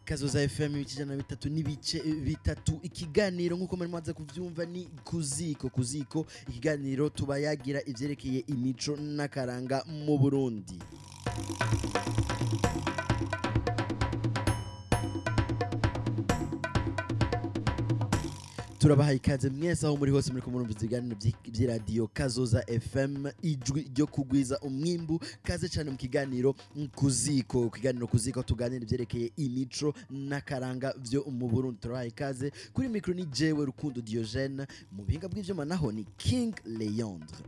Kazoza FM 103.3. Ikiganiro nkuko muri mwaza kuvyumva ni Kuziko. Kuziko ikiganiro tubayagira ivyerekeye imico n'akaranga mu Burundi. Turabahaye ikaze mwese aho muri hose muri kumurumva ibiganiro by'iradio Kazoza FM, ijwi ryo kugwiza umwimbu. Kaze cyane mu kiganiro Kuziko. Kiganiro Kuziko tuganira ivyerekeye imico n'akaranga vyo mu Burundi. Turabahaye ikaze kuri micro ni jewe Rukundo Diogene, mu bihinga bw'ivyuma naho ni King Leandre.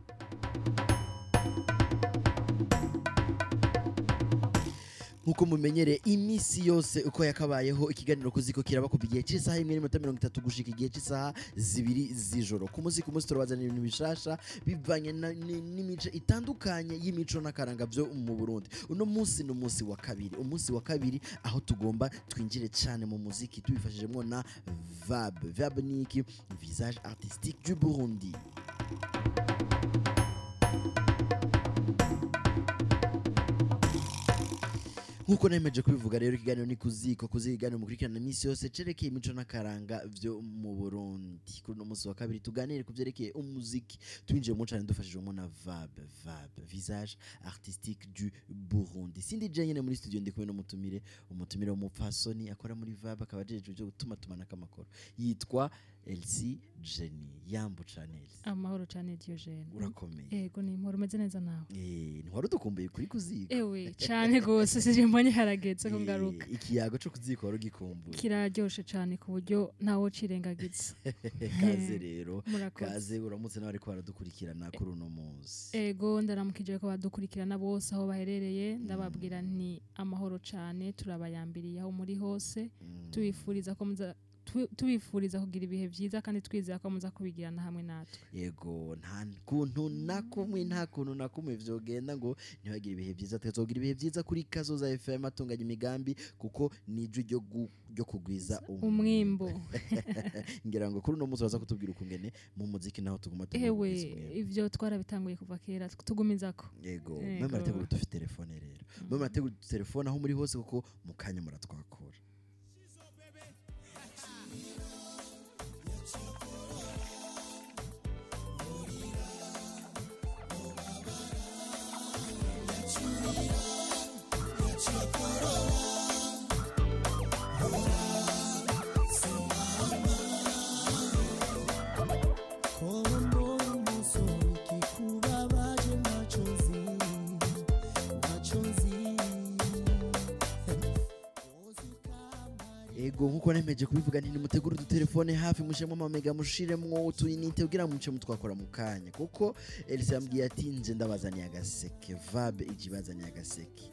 Nkuko mumenyere imisi yose uko yakabayeho, ikiganiro Kuziko kiraba kuva igihe cy'isaha 1:30 gushika igihe cy'isaha 2 z'ijoro. Ku munsi ku munsi turabazanira ibintu bishasha bivanye n'imico itandukanye y'imico n'akaranga vyo mu Burundi. Uno munsi ni umunsi wa kabiri, umunsi wa kabiri aho tugomba twinjire cyane mu muziki tubifashijemwo na VAB. VAB ni iki? Visage Artistique du Burundi. Nkuko nemeje kubivuga rero, ikiganiro ni Kuziko. Kuziko ikiganiro mukurikirana imisi yose cerekeye imico n'akaranga vyo mu Burundi. Kuri uno munsi wa kabiri tuganire ku vyerekeye umuziki, twinjiye mu cane dufashijwemo na VAB, VAB Visage Artistique du Burundi. Sindi je nyene muri studio, ndi kumwe n'umutumire, umutumire w'umupfasoni akora muri VAB, akaba ajejwe ivyo gutuma tumanako amakuru, yitwa Elsie Jenny. Yambo cane Elsie. Amahoro cane Diogene. Urakomeye? Ego, ni imporo, umeze neza nawe? Ntiwari udukumbuye kuri Kuziko? Ewe cane gose, sije mbonye harageze ko ngaruka. Ikiyago co Kuziko wari ugikumbuye? Kiraryoshe cane ku buryo ntawo cirengagiza. Kaze rero. Murakoze. Kaze, uramutse n'abariko baradukurikirana kuri uno munsi. Ego, ndaramukije ko badukurikirana bose aho baherereye, ndababwira nti amahoro cane, turabayambiriye aho muri hose, tubifuriza ko muza tubifuriza kugira ibihe vyiza kandi twizera ko muza kubigirana hamwe natwe. Yego, nta kuntu na kumwe, nta kuntu na kumwe vyogenda ngo ntibagire ibihe vyiza. Tuzogira ibihe vyiza kuri Kazoza FM atunganya imigambi, kuko ni ijwi ryo kugwiza umwimbu. Ngira ngo kuri uno munsi baza kutubwira ukungene mu muziki naho tuguma Ewe, tugwiza umwimbu. Ivyo twarabitanguye kuva kera, tugumizako. Yego, Yego. mwe murategura dufite telefone rero. Mwe murategura telefone aho muri hose, kuko mu kanya muratwakura. Ego, nkuko nemeje kubivuga nti nimutegure udutelefone hafi, mushiremo amamega, mushiremwo utuyinite kugira muce mutwakora mu kanya, kuko Elsa yambwiye ati nje ndabazaniye agaseke, VAB ije ibazaniye agaseke.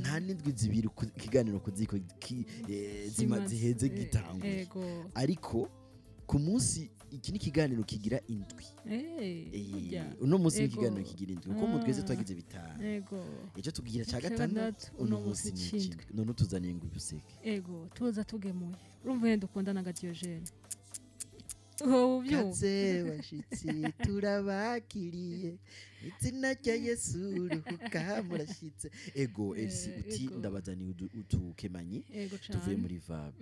Nta n'indwi zibiri ikiganiro Kuziko zima Kimaze. ziheze gitanguye. Ariko ku munsi iki ni ikiganiro kigira indwi. Burya. Uno munsi ni ikiganiro kigira indwi, kuko mu twese twagize 5. Icyo tugira ca Ica gatandatu, gatandatu, uno uno munsi munsi ni c'indwi. ikindwi. None utuzaniye ngo ibuseke. Ego, tuza tugemuye. Urumva nyene dukundana ga Diogene. Wowe uvyumva? Kaze bashitsi, turabakiriye, izina rya Yesu, ruhuka murashitse. Ego Elsie, uti Ego. ndabazaniye utukemanyi Ego tuvuye cane. muri VAB.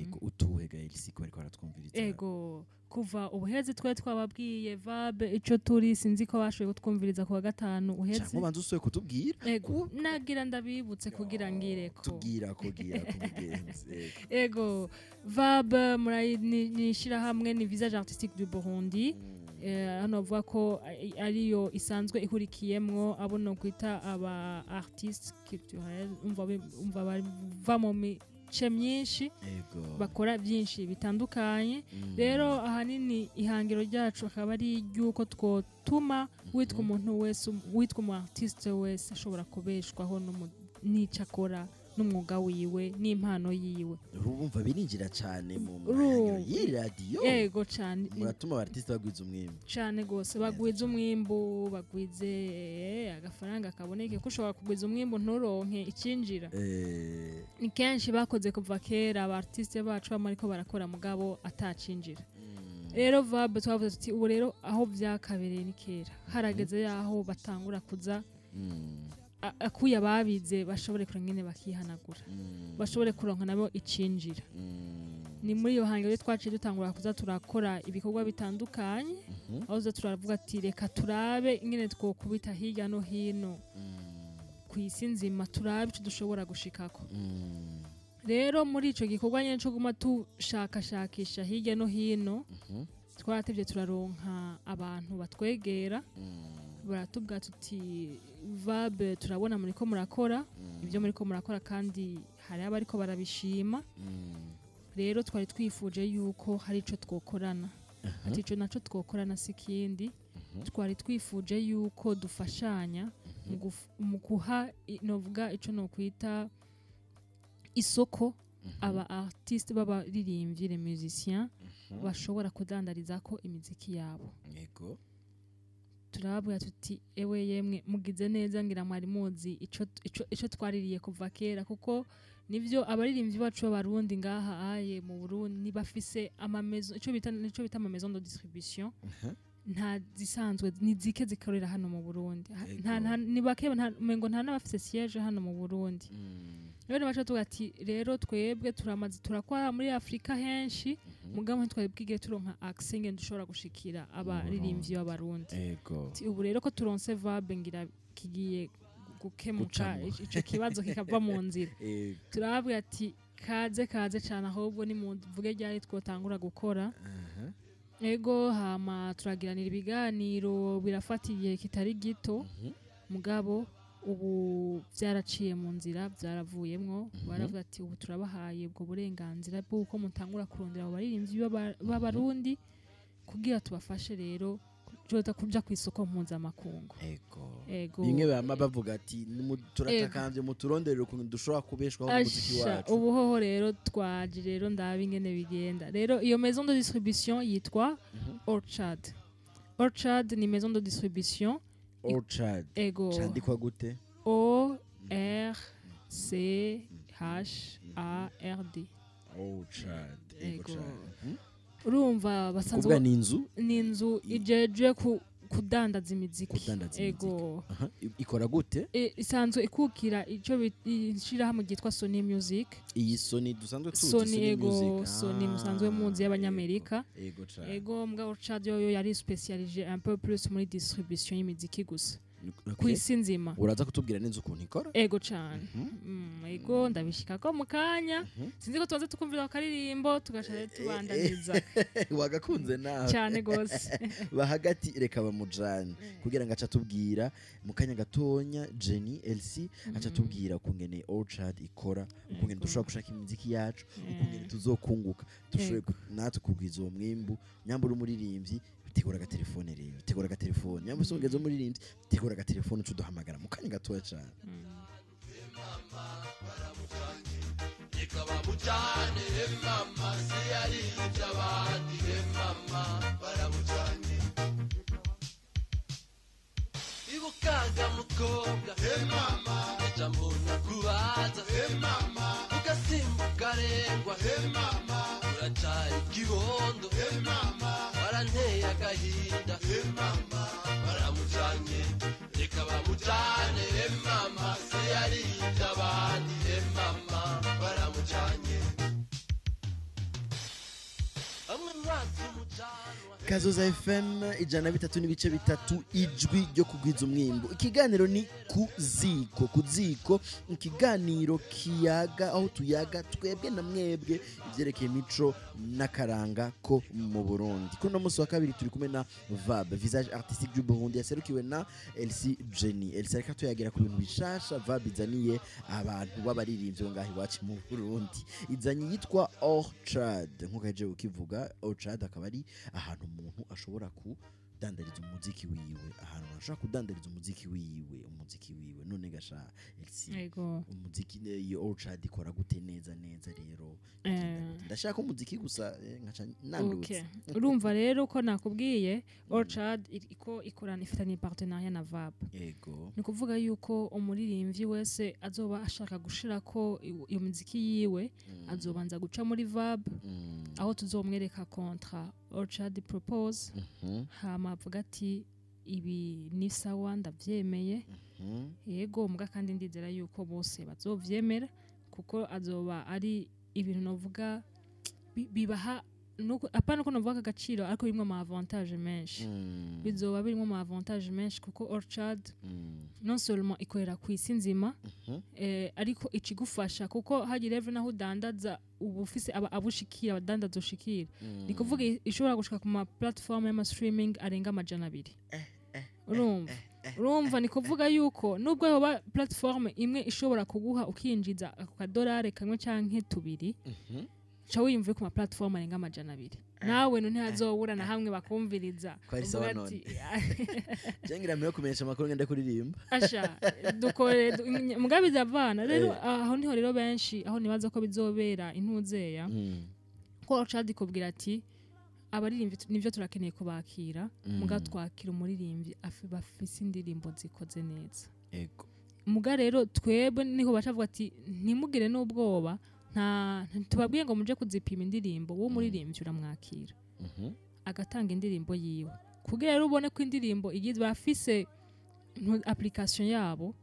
Ego, utuhega Elsie ko bariko baratwumviriza. Ego, kuva ubuheze twe twababwiye VAB ico turi, sinzi ko bashoboye kutwumviriza kuwa gatanu uheze. Canke ubanza usoye kutubwira. Ego, nagira ndabibutse kugira ngireko. Tubwira ko gira ko mugenzi. Ego. Ego, VAB murayi ni ishirahamwe, ni Visage Artistique du Burundi. Hano bavuga ko ariyo isanzwe ihurikiyemwo abo no kwita aba artistes culturels, umva bava mu mice myinshi, bakora byinshi bitandukanye. Rero ahanini ihangiro ryacu akaba ari ry'uko twotuma witwa umuntu wese, witwa umu artiste wese ashobora kubeshwaho n'ico akora. n'umwuga wiwe n'impano yiwe. Urumva birinjira cane mu Urumva. mahangiro y'iyi radiyo. Yego cane. Muratuma aba artiste bagwiza umwimbu. Cane gose, bagwize umwimbu, bagwize agafaranga kaboneke, ko ushobora kugwiza umwimbu nturonke icinjira. Ni kenshi bakoze kuva kera, aba artiste bacu bamwe ariko barakora mugabo atacinjira. Rero VAB twavuze tuti ubu rero aho vyakabereye ni kera, harageze yaho batangura kuza akuya babize bashobore kuronka ingene bakihanagura, bashobore kuronka nabo icinjira. Ni muri iyo hangiro rero twaciye dutangura kuza turakora ibikorwa bitandukanye, aho tuza turavuga ati reka turabe ingene twokubita hirya no hino ku isi nzima, turabe ico dushobora gushikako. Rero muri ico gikorwa nyene co guma tushakashakisha hirya no hino, twaratevye turaronka abantu batwegera, baratubwira tuti VAB turabona muriko murakora ibyo muriko murakora, kandi hari abariko barabishima. Rero twari twifuje yuko hari ico twokorana. Ati ico naco twokorana si ikindi, twari twifuje yuko dufashanya mu guha novuga ico nokwita isoko aba artiste b'abaririmbyi, les musiciens, bashobora kudandarizako imiziki yabo. Turababwira tuti ewe yemwe, mugize neza, ngira mwari muzi ico twaririye kuva kera, kuko nivyo abaririmbyi bacu b'Abarundi ngaha aye mu Burundi nibafise ama maison, ico bita ama maison de distribution. Nta zisanzwe, ni zike zikorera hano mu Burundi. Nta ni bake, nta umengo nta n'abafise siège hano mu Burundi. Rero baca tuvuga ati rero twebwe turamaze turakora muri Afrika henshi, mugabo ntitwari bwige turonka accès ngene dushobora gushikira abaririmbyi b'Abarundi. Ati ubu rero ko turonse VAB, ngira kigiye gukemuka, Gucamwo. ico kibazo kikava mu nzira. Turababwira ati kaze kaze cane, ahubwo nimuvuge ryari twotangura gukora. Ego, hama turagiranira ibiganiro, birafata igihe kitari gito, mugabo ubu byaraciye mu nzira, byaravuyemwo. Baravuga ati ubu turabahaye ubwo burenganzira bw'uko mutangura kurondera abo baririmbyi b'Abarundi kugira tubafashe rero kuja kuja ku isoko mpuzamakungu. Ego. Bimwe bama bavuga ati "Turatakambye muturonderere ukuntu dushobora kubeshwaho n'umuziki Asha, wacu." Ubu hoho rero twaje, rero ndaba ingene bigenda. Rero iyo maison de distribution yitwa Orchard. Orchard ni maison de distribution. Orchard. Ego. Candikwa gute? O R C H A R D. Orchard, ego. Ego. Cane. Urumva basanzwe Kuvuga ni inzu ni inzu ijejwe kudandaza imiziki. Kudandaza. Ego. Aha, ikora gute? Isanzwe ikukira ico ishirahamwe ryitwa Sony Music. Iyi Sony dusanzwe tuzi? Sony, ego. Music. Sony musanzwe muzi y'Abanyamerika. Ego cane. Ego, mbwa Orchard yoyo yari spécialisé un peu plus muri distribution y'imiziki gusa ku isi nzima. Uraza kutubwira neza ukuntu ikora? Ego cane. Ego, ndabishikako mu kanya. Sinzi ko tubanza tukumvira akaririmbo, tugaca rero tubandaniza. Wagakunze nawe. Cane gose. Bahagati reka bamujane kugira ngo aca atubwira mu kanya gatonya. Jenny Elsie aca atubwira ukungene Orchard ikora, ukungene dushobora gushaka imiziki yacu, ukungene tuzokunguka, dushobore natwe kugwiza uwo mwimbu. Nyambura umuririmbyi, tegura agatelefone rero, tegura agatelefone. Nyambura usongeza umuririmbyi, tegura agatelefone, uca uduhamagara mu kanya gatoya cane. Reka bamujane mama, si yari iby'abandi, mama baramujanye. Ibukaga mukobwa, mama, aca mbona kubaza, mama, ugasimbuka arengwa, mama, uracari ikibondo, mama, baranteye agahinda, mama, baramujanye. Reka bamujane mama, si yari iby'abandi, mama baramujanye. Bamwe bazi umucanwa. Kazoza FM 103.3, ijwi ryo kugwiza umwimbu. Ikiganiro ni Ku Ziko. Ku Ziko, ikiganiro kiyaga, aho tuyaga twebwe na mwebwe ivyerekeye imico n'akaranga ko mu Burundi. Kuri uno munsi wa kabiri turi kumwe na VAB, Visage Artistique du Burundi, yaserukiwe na Elsie Jenny. Elsie ariko tuyagira ku bintu bishasha VAB izaniye abantu b'abaririmbyi bo ngaho iwacu mu Burundi. Izanye yitwa Orchard, nk'uko yaje kukivuga. Orchard akaba ari ahantu umuntu ashobora ku Kudandariza umuziki wiwe, ahantu umuntu ashobora kudandariza umuziki wiwe. None gasha Elsie, Ego. umuziki, iyo Orchard ikora gute neza neza rero? Bigenda gute? Ndashaka umuziki gusa, nkaca nandutse. Okay. Urumva rero ko nakubwiye Orchard iko ikorana, ifitanye partenariat na VAB. Ni ukuvuga yuko umuririmbyi wese azoba ashaka gushirako iyo muziki yiwe azobanza guca muri VAB, aho tuzomwereka contrat Orchard propose, hama avuga ati: "Ibi ni sawa, ndavyemeye." Yego, muga kandi ndizera yuko bose bazovyemera, kuko azoba ari ibintu novuga bibaha apana uko novuga agaciro, ariko birimwo ama avantage menshi. Bizoba birimwo ama avantage menshi, kuko Orchard non seulement ikorera ku isi nzima, ariko ikigufasha, kuko hagira ejo naho udandaza uba ufise aba abushikira, abadandaza ushikira. Ni kuvuga ishobora gushika ku ma platform y'ama streaming arenga 200. Urumva ni kuvuga yuko nubwo yoba platform imwe ishobora kuguha ukinjiza ako kadolari kamwe canke tubiri, ca wiyumve ku ma platform arenga 200, nawe ntihazobura na hamwe bakumviriza. Ko ari sawa. Uvuga None ati, jengira mbere yo kumenyesha amakuru ngenda kuririmba. Asha dukore mugabe bizavana rero. Aho niho rero benshi aho nibaza ko bizobera intuzeya, ko Orchard kubwira ati abaririmbyi nivyo turakeneye kubakira, muga twakira umuririmbyi bafise indirimbo zikoze neza. Muga rero twebwe niho bacavuga ati ntimugire n'ubwoba, nta tubabwiye ngo muje kuzipima indirimbo, wowe umuririmbyi uramwakira agatanga indirimbo yiwe, kugira rero ubone ko indirimbo igizwe, bafise application yabo,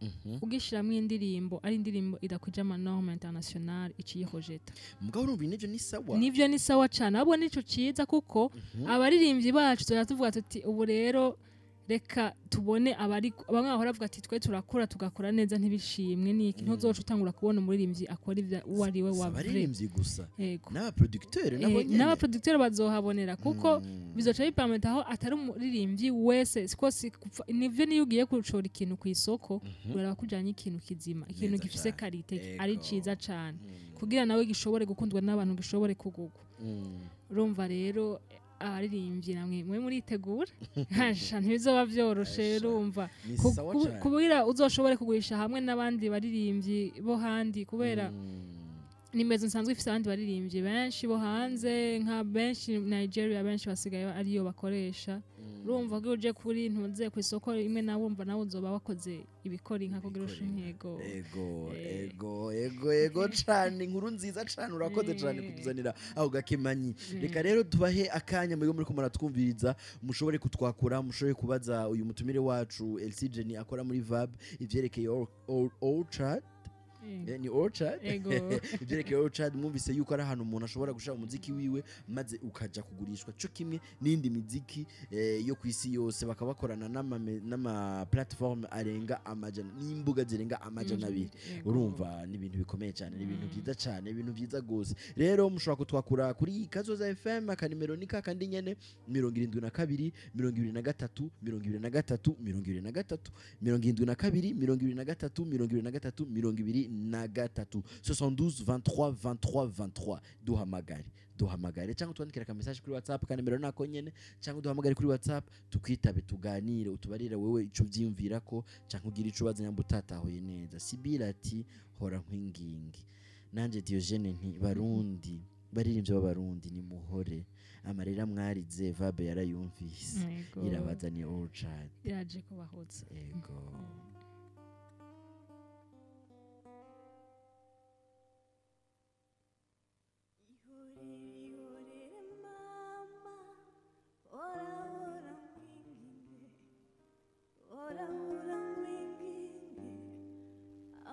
ugishiramwo indirimbo ari indirimbo idakwije ama norme international, iciyihojeta. Mugabo urumva nivyo ni sawa. Nivyo ni sawa cane, ahubwo nico ciza, kuko abaririmbyi bacu tuba tuvuga tuti ubu rero reka tubone abari bamwe bahora bavuga ati twe turakora tugakora neza ntibishimwe niki. Ntuzoca utangura kubona umuririmbyi akora ivyo uwo ari we Si wa vrai. Abaririmbyi gusa, Yego. n'abaproducteur nabo nyene. N'abaproducteur bazohabonera, kuko bizoca bipermeta aho atari umuririmbyi wese, siko si nivyo, niyo ugiye gushora ikintu ku isoko uraraba ko ujanye ikintu kizima, ikintu Neza gifise cane. qualité ari ciza cane, kugira nawe gishobore gukundwa n'abantu, gishobore kugurwa. Urumva rero abaririmbyi namwe mwe muritegura, hasha ntibizoba vyoroshe. Asha. Urumva Ni sawa cane. kugira uzoshobore kugurisha hamwe n'abandi baririmbyi bo handi, kubera ni maison nsanzwe ifise abandi baririmbyi benshi bo hanze, nka benshi Nigeria, benshi basigaye ariyo bakoresha. Urumva ko uje kuri ntuze ku isoko imwe nawe, urumva nawe uzoba wakoze ibikora inka kugira ushe intego. Ego. Ego cane, inkuru nziza cane, urakoze cane kutuzanira aho gakemanyi. Reka rero tubahe akanya mwebwe muriko muratwumviriza, mushobore kutwakura, mushobore kubaza uyu mutumire wacu Elsie Jenny akora muri VAB ivyerekeye Orchard. Ni Orchard. Ego. Ivyerekeye Orchard, mwumvise yuko ari ahantu umuntu ashobora gushira umuziki wiwe maze ukaja kugurishwa co kimwe n'indi miziki yo ku isi yose, bakaba bakorana n'ama platform arenga amajana n'imbuga zirenga 200. Ego. Urumva ni ibintu bikomeye cyane, ni ibintu byiza cyane, ibintu byiza gose. Rero mushobora kutwakura kuri Kazoza FM, akanimero ni kakandi nyene: 72 23 23 23, 72 23 23 23, 72 23 23 23. Duhamagare, duhamagare cyangwa twandikire aka message kuri WhatsApp, kanimero nako nyene, cyangwa duhamagare kuri WhatsApp tukwitabe, tuganire, utubarire wewe ico uvyiyumvira ko, cyangwa ugira ico ubaza nyamba utatahuye neza. Sibira ati hora nkwingingi, nanje Diogene nti barundi, baririmbyi b'abarundi nimuhore, amarira mwarize vabe yarayumvise. Ego. Irabazaniye Orchard. Yaje kubahuza. Ego. Ihorere, ihorere mama, ora ora nkwinginge, ora ora nkwinginge,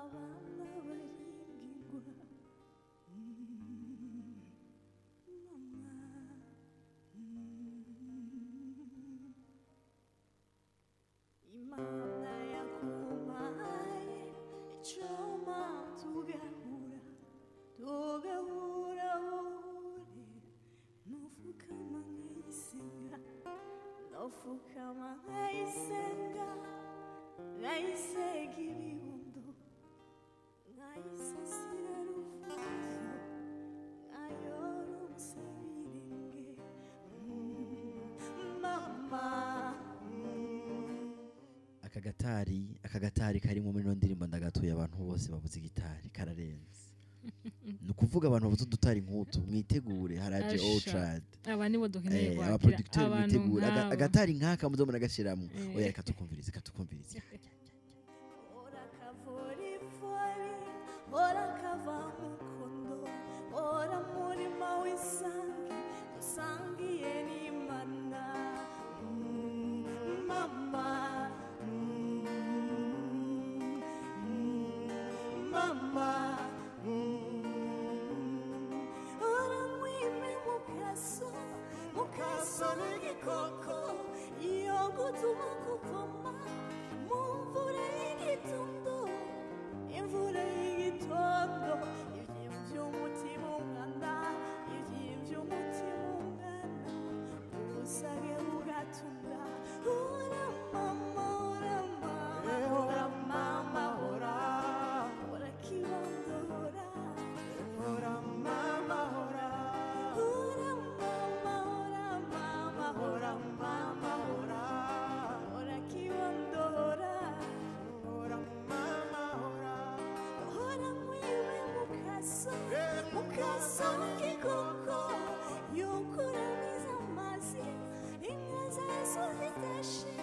abana baringingwa. Mama. Imana yakumpaye icoma tugahura, tugahura bure, nufukama nkayisenga, nufukama nkayisenga, nkayisega ibibondo, nkayisasira rufunzo, nkayora umusabirenge. Mama. Aka gatari karimo muri ino ndirimbo ndagatuye abantu bose bavuze igitari kararenze. Ni ukuvuga abantu bavuze udutari nk'utu, mwitegure, haraje Asha. Orchard. Aba nibo dukeneye kwakira. Abaproducteur abantu mwitegure. nk'aba. Agatari nk'aka muzo muragashiramwo. Oya, reka tukumvirize, reka tukumvirize. Ora kavorivori, ora kava mukondo, ora murima w'isangi, dusangiye n'Imana. Mama, mama, Ora mwime mukaso, mukaso n'igikoko, iyo gutuma kuvoma, mu mvura y'igitondo, imvura y'igitondo, ivyimvye umutima ungana, ivyimvye umutima ungana, ubusage bugatunga. Ora mama, ora mama, ora mama, ora, ora kibondo, ora, Ora mama, ora. Ora mama, ora mama, ora mama, ora, ora kibondo, ora. Ora mama, ora. Ora mwiwe mukaso, mukaso n'igikoko, yukuramiza amazi, inka zazo zitashe.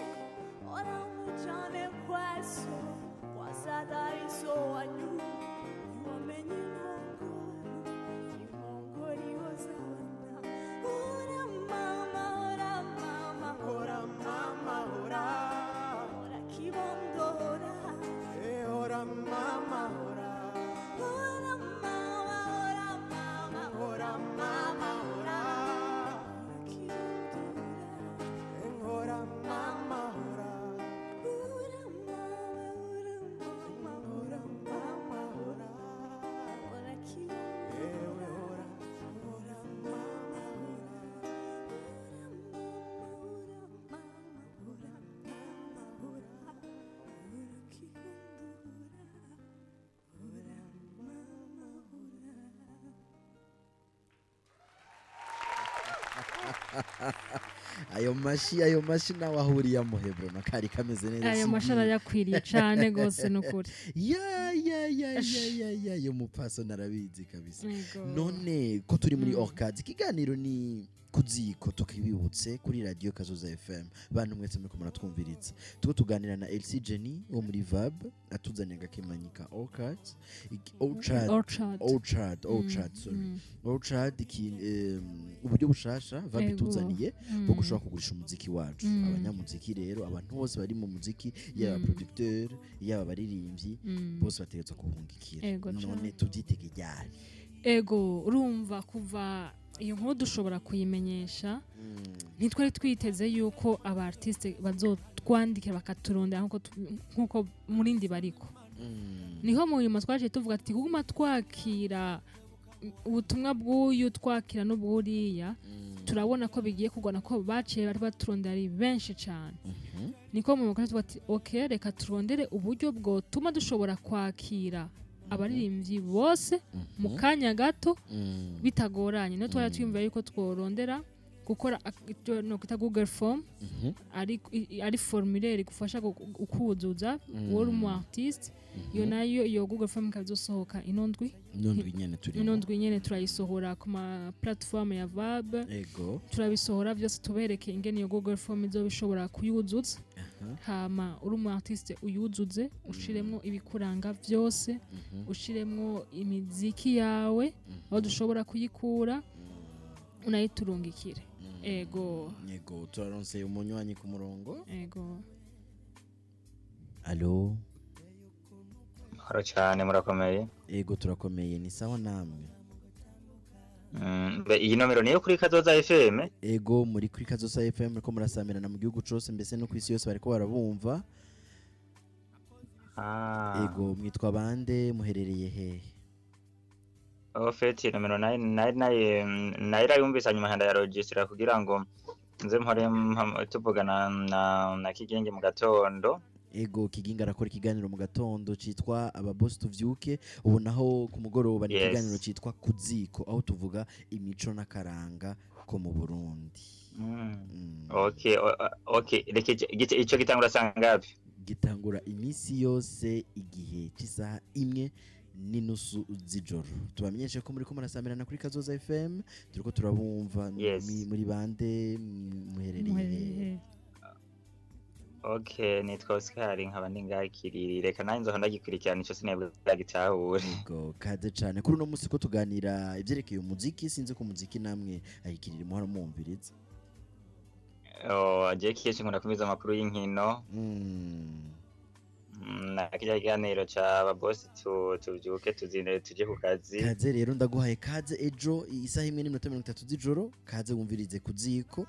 Ora mujane kwaso, kwasadariso wanyu, ntiwamenye inkongoro, inkongoro ihoza abana. Ora mama, ora mama, Ora mama, ora. Ora kibondo, ora. Ora mama, ora. Ora mama, ora mama, Ora mama, ora. Ora Ora mama, ora. Ora mama, ora mama, Ora mama, ora. Ora Ewe ora. Ora mama, ora. Ora mama, ora mama, ora kibondo, ora, ora mama, ora. Ayo mashi, ayo mashi nawe ahuriye amuhebro kari kameze neza. Ayo si mashi byiza. Arayakwiriye cane gose nukuri. Ya ya ya ya ya ya, yo mupaso narabizi kabisa. Yego. None ko turi muri Orcad, ikiganiro ni Kuziko, tukibibutse kuri Radio Kazoza FM. Bantu mwese muriko muratwumviriza, tuko tuganira na LC Jenny wo muri VAB, atuzaniye agakemanyi ka Orcad, Orchard. Orchard. Orchard, Orchard, sorry, Orchard, iki uburyo bushasha VAB ituzaniye bwo gushobora kugurisha umuziki wacu. Abanyamuziki rero, abantu bose bari mu muziki, yaba producteur, yaba abaririmbyi, bose bategerezwa kuhungikira. Ego None cane. tubyitege ryari? Ego, urumva kuva iyo nkuru dushobora kuyimenyesha, ntitwari twiteze yuko aba artiste bazotwandikira bakaturondera nkuko murindi bariko. Niho mu nyuma twaje tuvuga ati kuguma twakira ubutumwa bw'uyu, twakira n'ubwuriya, turabona ko bigiye kugona ko baciye bari baturondera ari benshi cyane. Niko mu makuru tuvuga ati ok, reka turondere uburyo bwotuma dushobora kwakira abaririmbyi bose mu kanya gato bitagoranye. Niyo twari twiyumvira yuko tworondera gukora icyo nokwita Google Form, ari formulaire igufasha kuzuza wowe uri umu artiste. Iyo nayo, iyo Google Form ikaba izosohoka ino ndwi. Ino ndwi nyene turimo. Ino ndwi nyene turayisohora ku ma platform ya VAB. Turabisohora byose, tubereke ingene iyo Google Form izoba ishobora kuyuzuza. Hama uri umu artiste uyuzuze, ushiremwo ibikuranga vyose, ushiremwo imiziki yawe aho dushobora kuyikura, unayiturungikire. Ego. Yego, turaronse umunywanyi ku murongo. Ego. Allo? Mahoro cyane, murakomeye? Ego, turakomeye, ni sawa, namwe? Mbe iyi nomero niyo kuri Kazoza FM? Ego, muri kuri Kazoza FM, muriko murasamirana mu gihugu cose, mbese no kwisi yose bariko barabumva. Ah. Ego, mwitwa bande, muherereye hehe? Au fait, iyi nomero nayo irayumvise, nyuma ndayaregistra kugira ngo nze mpore tuvugana na Kigingi mu gatondo. Ego, Kigingi arakora ikiganiro mu gatondo citwa Ababosi Tuvyuke. Ubu naho ku mugoroba ni ikiganiro citwa Kuziko, aho tuvuga imico n'akaranga ko mu Burundi. Okay, reka ico gitangura sangapi? Gitangura iminsi yose igihe cy'isaha 1:30 z'ijoro. Tubamenyeshe ko muriko murasamirana kuri Kazoza FM, turiko turabumva. Yes. Muri bande, muherereye Muherereye. Okay, nitwa Oscar, nkaba ndi ngaha Ikiriri. Reka nanjye nzoha ndagikurikirana ico sinebwe gitahure. Yego, kaze cane. Kuri uno munsi ko tuganira ivyerekeye umuziki, sinzi ko umuziki namwe ayikiriri muhora muwumviriza. Oh, je kenshi nkunda kumviza amakuru y'inkino. Na kirya kiganiro ca babosi tuvyuke tuzinde tuje ku kazi. Kaze rero, ndaguhaye kaze. Ejo isaha 1:30 z'ijoro, kaze wumvirize ku ziko,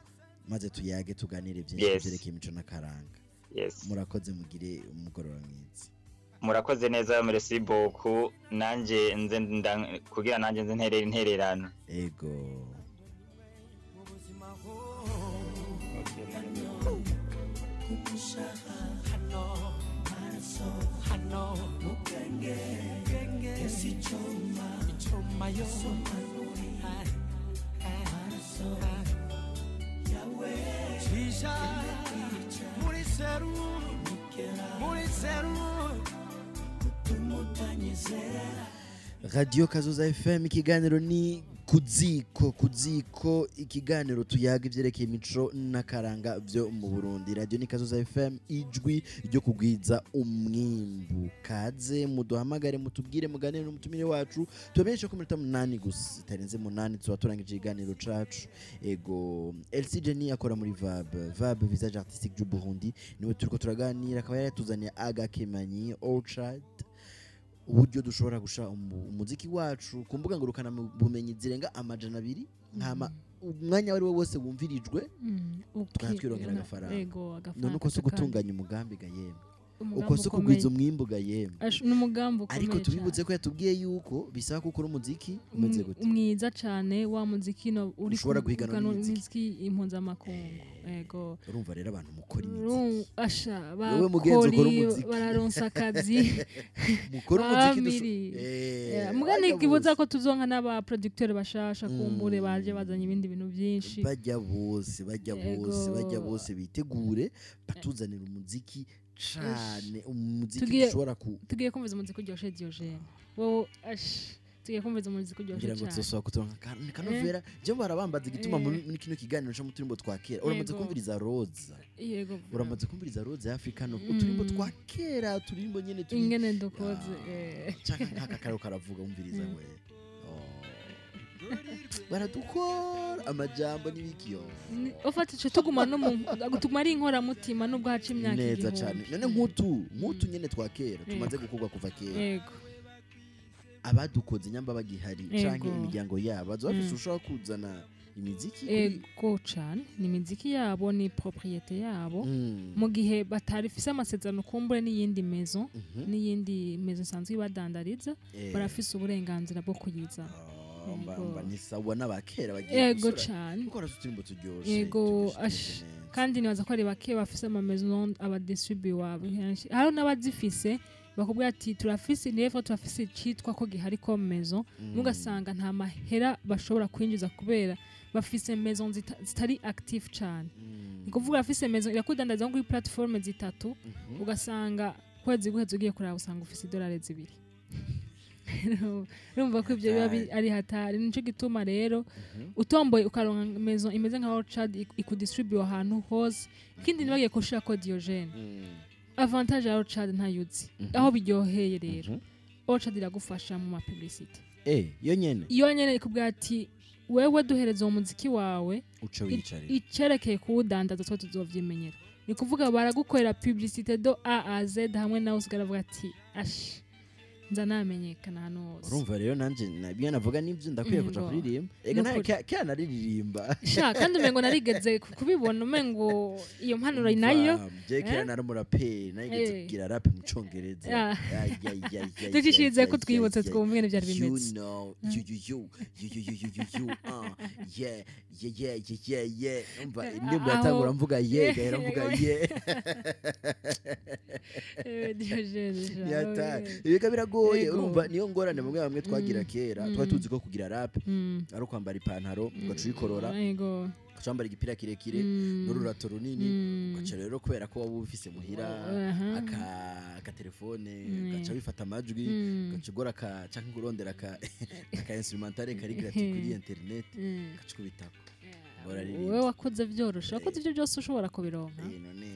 maze tuyage, tuganire byinshi vyerekeye imico n'akaranga. Yes. Murakoze, mugire umugoroba mwiza. Murakoze neza, merci beaucoup. Nanje nze kugira nanje nze nterera intererano. Ego. Okay, murakoze. Hano mugenge ichoma ichoma yo Chisha muri seru muri seru. Radio Kazoza FM, ikiganiro ni kuziko. Kuziko, ikiganiro tuyaga ivyerekeye imico n'akaranga vyo mu Burundi. Radio ni Kazoza FM, ijwi ryo kugwiza umwimbu. Kaze muduhamagare, mutubwire, muganire n'umutumire wacu. Tubamenyeshe ko iminota 8 gusa, itarenze 8, tuba turangije ikiganiro cacu. Ego, LC Jenny akora muri VAB, VAB, Visage Artistique du Burundi, niwe turiko turaganira, akaba yari yatuzaniye agakemanyi Orchard, uburyo dushobora gusha umuziki wacu ku mbuga ngurukana bumenyi zirenga 200, nkama umwanya wari we wose wumvirijwe tukaba twironkera agafaranga. Ego, agafaranga. None uko si Kandi gutunganya umugambi ga yemwe? Umugambi Uko si ukomeye. kugwiza umwimbu ga yemwe? N'umugambi ukomeye Ariko tubibutse cane. ko yatubwiye yuko bisaba ko ukora umuziki umeze gute? Mwiza cane, wa muziki no uri Ushobora guhiganwa n'imiziki. n'imiziki impuzamakungu, ego. Urumva rero, abantu mukora imiziki, Asha, Wewe mugenzi ukora bakori umuziki. bararonsa akazi. Mukora umuziki Bamiri. Muga bajya ntikibuza bose. ko tuzonka n'aba producteur bashasha, kumbure baje bazanye ibindi bintu byinshi. Bajya bose, bajya bose, bajya bose bitegure batuzanira umuziki cane, umuziki dushobora ku Tugiye kumviza umuziki uryoshe, Diogene. Wowe ash, tugiye kumviza umuziki uryoshe Ngira ngo cane. tuzosaba kuturonka kanovera. Je barabambaza igituma muri kino kiganiro cyo mu turimbo twa kera. Uramaze kumviriza Roza? Yego. Uramaze kumviriza Roza ya Africa? No uturimbo twa kera, turimbo nyene turi Ingene dukoze. Canke nk'aka karo karavuga, umviriza we. Oh. Baradukora amajambo n'ibikiyo. Ufata ico tuguma no mu tuguma ari inkoramutima nubwo haca imyaka Neza 1000. cane. None nk'utu nyene twa kera tumaze gukorwa kuva kera, abadukoze nyamba bagihari canke imiryango yabo bazoba bafise ushobora kuzana imiziki Ego cane, ni imiziki yabo, ni propriété yabo. Mu gihe batarifise amasezerano kumbure n'iyindi maison, n'iyindi maison isanzwe ibadandariza, barafise uburenganzira bwo kuyizana. Ah, mba ni sawa n'abakera bagiye gusura Cane. kuko barafise uturimbo turyoshe, Yego, turyoshe, ash, tumeze neza. Kandi nibaza ko ari bake bafise ama maison abadistribuwa benshi. Hariho n'abazifise bakubwira ati turafise nevo, turafise icitwa ko gihari ko maison, mugasanga nta mahera bashobora kwinjiza kubera bafise maison zitari active cane. Ni kuvuga bafise maison irakudandaza nko kuri plateforme zitatu, ugasanga kwezi guheze ugiye kuraba usanga ufise idolari 2. Urumva ko ibyo biba ari hatari. Nico gituma rero utomboye ukaronka maison imeze nka Orchard ikudistribue ahantu hose. Ikindi ntibagiye kushirako, Diogene, avantage ya Orchard ntayuzi aho biryoheye rero. Orchard iragufasha mu ma publicité. Yo nyene? Iyo nyene ikubwira ati wewe duhereza uwo muziki wawe, Uca wiyicarira. Icerekeye kuwudandaza twe tuzovyimenyera. Ni kuvuga baragukorera publicité de A à Z, hamwe nawe usigara avuga ati ash, nza namenyekana ahantu hose. Urumva rero nanje nabyo navuga nivyo, ndakwiye kuja kuririmba ega. Nukuri. Kera nariririmba. Sha, kandi umengo narigeze kubibona, umengo iyo mpanuro nayo. Je kera nari umuraperi, narigeze kugira rap mu congereza. Ay, ay, ay, ay, Ducishirize ay, ko ay, twibutse ay, ay. twumve ingene vyari You bimeze. know, you, you, you, you, you, you, you, you, you, yeah, yeah, yeah, yeah, yeah, yeah. Umva, indirimbo yatangura mvuga yeah, igahera mvuga yeah. Diogene, sha, Yata. oye. Ibika biragoye. Biragoye. Ego. Urumva niyo ngorane bamwe bamwe twagira kera, twari tuzi ko kugira rap ari ukwambara ipantaro, ugaca uyikorora, ugaca wambara igipira kirekire n'ururato runini, ugaca rero kubera ko waba ubifise muhira akatelefone, ugaca wifata amajwi, ugaca ugora aka canke urondera aka instrumentale kari gratuit kuri internet, ugaca ukubitako, uraririmba. Wowe wakoze vyoroshe, wakoze ivyo byose ushobora kubironka. None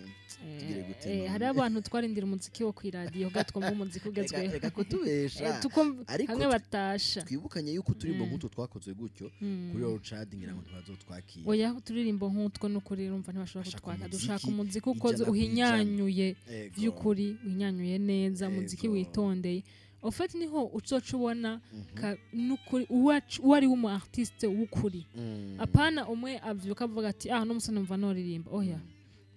tugire gute Eh, none? Hariho abantu twarindira umuziki wo kw'iradiyo kugira twumve umuziki ugezweho. Reka kutubesha. Tukumva Ariko hamwe batasha. Twibukanye yuko uturirimbo nk'utwo twakozwe gutyo kuri Orchard, ngira ngo ntibazotwakira. Oya, uturirimbo nk'utwo n'ukuri urumva ntibashobora Bashaka kutwaka. umuziki Dushaka umuziki ukoze 100%. uhinyanyuye, vy'ukuri uhinyanyuye neza, umuziki witondeye. Au fait niho uzoca ubona n'ukuri uwo ari we umu artiste w'ukuri, apana umwe avyuka avuga ati: "Ah, no musore numva noririmba." Oya,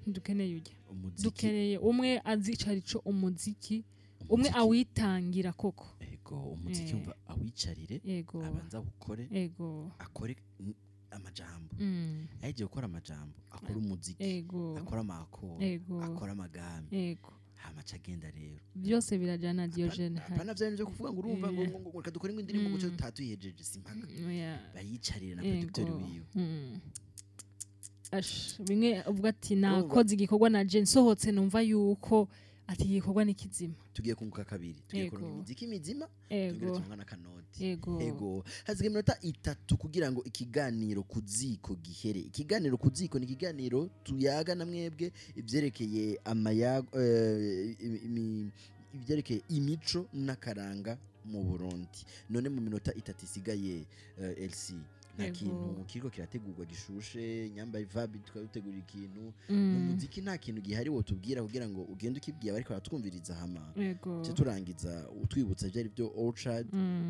ntidukeneye ujya. Umuziki Dukeneye umwe azi ico arico umuziki, umwe awitangira koko. Ego, umuziki umva awicarire, abanza awukore, akore amajambo, ahejeje gukora amajambo akora umuziki, akora amakoro, akora amagambi, hama aca agenda rero. Byose birajana, Diogene. Apana vya bintu vyo kuvuga ngo urumva ngo reka dukore indirimbo ngo tutatuyihejeje, simpaka Oya. bayicarire na producteur wiwe. Ash, bimwe uvuga ati nakoze igikorwa na je nsohotse numva yuko ati igikorwa ni kizima. Tugiye kunguka kabiri, tugiye kuronka imiziki mizima, tugire turonka n'akanoti. Ego, hasigaye iminota 3 kugira ngo ikiganiro ku ziko gihere. Ikiganiro ku ziko ni ikiganiro tuyaga na mwebwe ivyerekeye amayago, ivyerekeye imico n'akaranga mu Burundi. None mu minota 3 isigaye, LC, nta kintu kiriko kirategurwa gishushe nyambaye vibe? Tukadutegura ikintu mu muziki, nta kintu gihari wotubwira kugira ngo ugende ukibwiye abariko baratwumviriza, hama tuce turangiza utwibutsa ivyari byo Orchard?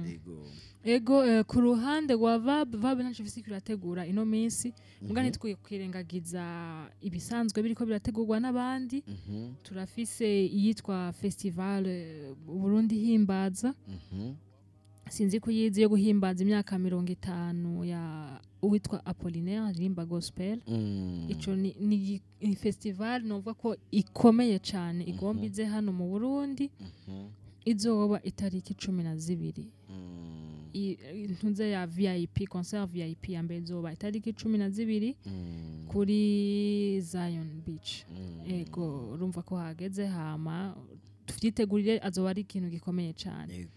Ego. Ego, ku ruhande rwa VAB, VAB ntaco ifise irategura ino minsi, muga ntitwiye kwirengagiza ibisanzwe biriko birategurwa n'abandi. Turafise iyitwa festival Burundi Himbaza. Sinzi kuyizi, yo guhimbaza imyaka 50 ya uwitwa Apollinaire aririmba gospel. Ico ni festival novuga ko ikomeye cane, igomba ize hano mu Burundi. Izoba itariki 12. Intuze ya VIP, concert VIP ya mbere izoba itariki 12 kuri Zion Beach. Ego, urumva ko hageze, hama tuvyitegurire, azoba ari ikintu gikomeye cane.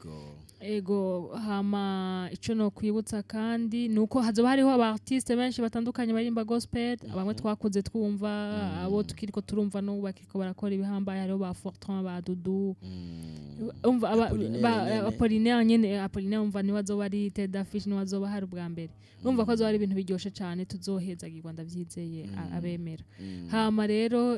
Ego, hama ico no kwibutsa kandi nuko hazoba hariho aba artiste benshi batandukanye baririmba gospel, bamwe twakuze twumva, abo tukiriko turumva n'ubu bakiriko barakora ibihambaye. Hariho ba Fortran, ba Dudu, umva Apollinaire nyene. Apollinaire nyene. Apollinaire umva niwe azoba ari tête d'affiche, niwe azoba hari ubwa mbere. Urumva ko azoba ari ibintu biryoshe cane, tuzohezagirwa, ndavyizeye, abemera. Hama rero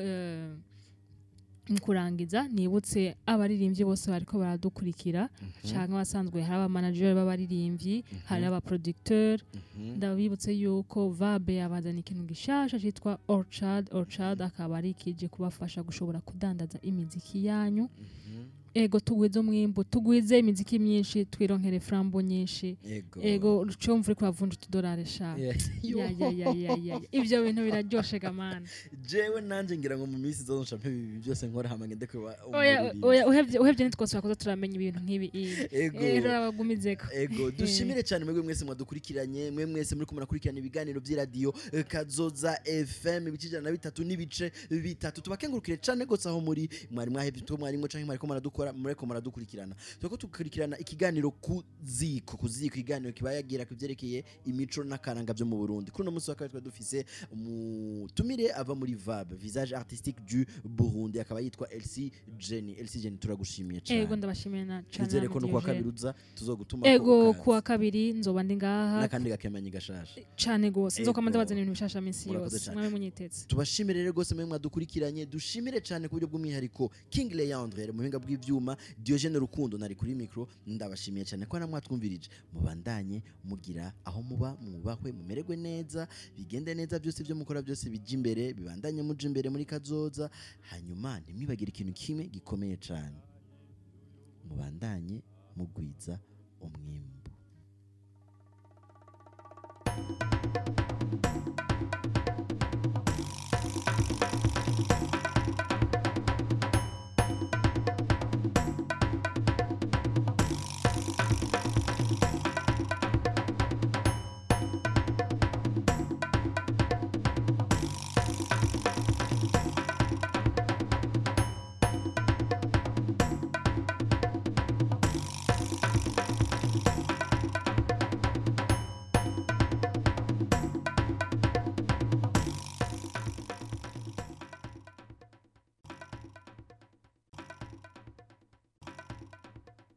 mu kurangiza nibutse abaririmbyi bose bariko baradukurikira canke abasanzwe, hari abamanager b'abaririmbyi, hari abaproducteur, ndabibutse yuko VAB yabazana ikintu gishasha citwa Orchard. Orchard akaba ari ikije kubafasha gushobora kudandaza imiziki yanyu. Ego, tugwize umwimbu, tugwize imiziki myinshi, twironkere frambo nyinshi. Ego, ucumva uriko uravunja utudorari sha. Ya ya ya ya ya, ivyo bintu biraryoshe gamana. Jewe nanje ngira ngo mu minsi izoza nshampe ibi byose nkora, hama ngende kuba Oya. umuririmbyi. Oya, uhevye ntitwosubira kuza turamenya ibintu nk'ibi. Ego. Rero abagumizeko. Ego, dushimire cyane mwebwe mwese mwadukurikiranye, mwe mwese muri murakurikirana ibiganiro by'iradiyo Kazoza FM 103.3. Tubakengurukire cyane gose aho muri, mwari mwahevye utwo mwarimwo canke mwariko muradukora, mureko muradukurikirana. Turiko dukurikirana ikiganiro ku ziko, ku ziko, ikiganiro kibayagira ku vyerekeye imico n'akaranga byo mu Burundi. Kuri uno munsi wa kabiri twari dufise umutumire ava muri VAB, Visage Artistique du Burundi, akaba yitwa LC Jenny. LC Jenny, turagushimiye cyane. Ego, ndabashimiye na cane. Twizere ko no kuwa Diogene. kabiri uza tuzogutuma. Ego, kuwa kabiri nzoba ndi ngaha. N'akandi gakemanyi gashasha. Cane gose, nzokwama Ego. ndabazana ibintu bishasha minsi Murakoze yose. cane. Mwabe munyiteze. Tubashimire rero rwose mwe mwadukurikiranye. Dushimire cyane ku buryo bw'umwihariko King Leandre yari mu buhinga bw'ivyuma, Diogene Rukundo nari kuri micro. Ndabashimiye cyane ko namwatwumvirije. Mubandanye mugira aho muba, mwubahwe, mumererwe neza, bigende neza byose, ibyo mukora byose bijya imbere, bibandanye muja imbere muri kazoza. Hanyuma ntimwibagire ikintu kimwe gikomeye cyane: mubandanye mugwiza umwimbu.